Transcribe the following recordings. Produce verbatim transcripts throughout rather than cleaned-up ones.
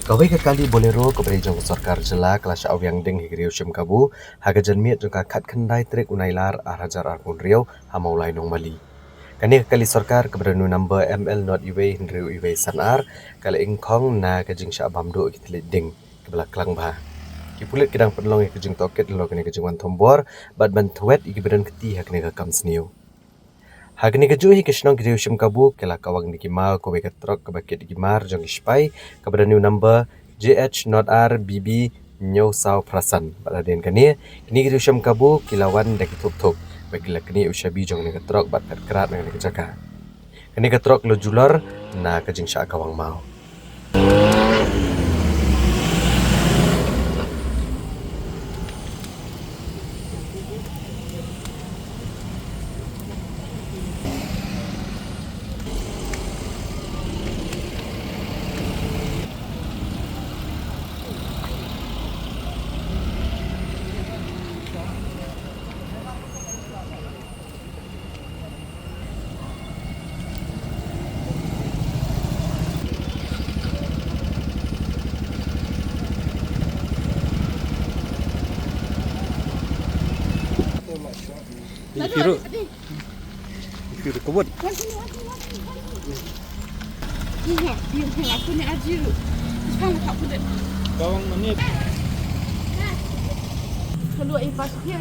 Kawei ka kali Bolero kaba dei jong ka sorkar jylla ka la shah wiang ding ha ka riew Shimkabu ha ka janmiet jong ka khatkhyndai tarik u Nailar ar hajar arphew hynriew ha Mawlai Nongmali. Kane ka kali sorkar kaba don u number M L not iwei hynriew iwei san ar ka la ingkhong na ka jingshah bam duh ki thylliej ding kaba la klang bha. Ki pulit ki dang pynlong ïa ka jingtohkit halor kane ka jingwan thombor bad ban thwet ïa kiba don kti ha kane ka kam sniew. Ha kane kajuh hi ka shnong ki riew Shimkabu ki la kawang da ki maw kawei ka trok kaba kit da ki mar jong ki sipai kaba don u number J H not R B B hynñiew saw phra san. Bad hadien kane, kine ki riew Shimkabu ki la wan da ki thup thup bad ki la knieh u shabi jong kane ka trok bad phet krad na kane ka jaka. Kane ka trok la julor na ka jingshah kawang maw. Ifiru. Ifiru kebut. Iya, iya, aku ni aju. Sekarang tak boleh. Bawang menit. Kalau ai pas dia.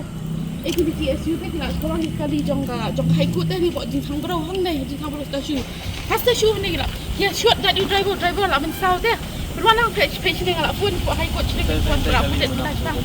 Eh, kini K S U te ki la scholloh ïa ka kali jong ka, jong ka High Court te, ngi bok jingthang briew hangne, jingthang briew statue. Ha statue hangne ki la. Ïa shot da u driver, driver la mynsaw te. Pynwan lang page, page ne nga la phone, bok High Court shuh ne ki phone, bra put kita shuh.